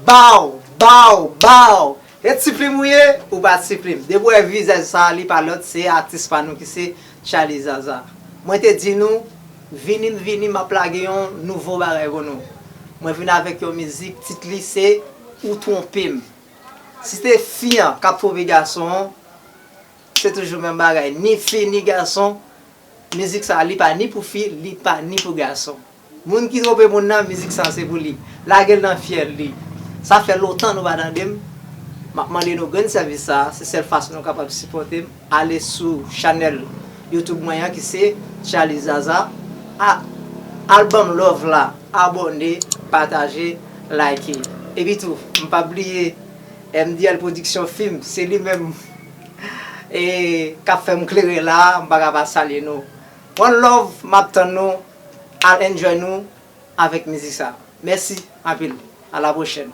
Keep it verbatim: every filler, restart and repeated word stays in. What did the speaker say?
Baw, baw, baw. E ti plim ou ye, ou pa ti plim. Depi w wè vizaj sa, li pa lòt, se atis pa nou ki se Charly Zaza. Mwen te di nou, vini m vini, m ap lage yon nouvo bagay pou nou. Mwen vin avèk yon mizik, tit li se Ou Twonpe M. Si se fi an k ap twonpe gason an, se toujou menm bagay. Ni fi, ni gason, mizik sa, li pa ni pou fi, li pa ni pou gason. Moun ki twonpe moun nan, mizik sa se pou li. Lage l nan fyèl li. Sa fè lontan nou pa tande m. M ap mande nou grenn sèvis sa, se sèl fason nou kapab sipòte m. Ale sou chanèl YouTube mwen an ki se Charly Zaza. A, al ban m love la, abòne, pataje, like. Epi tou, m pa bliye M D L Production Film, se li menm e k ap fè m klere la, m pa ka pa salye nou. One love, m ap tann nou, al enjoy nou avèk mizik sa. Mèsi anpil, a la pwochèn.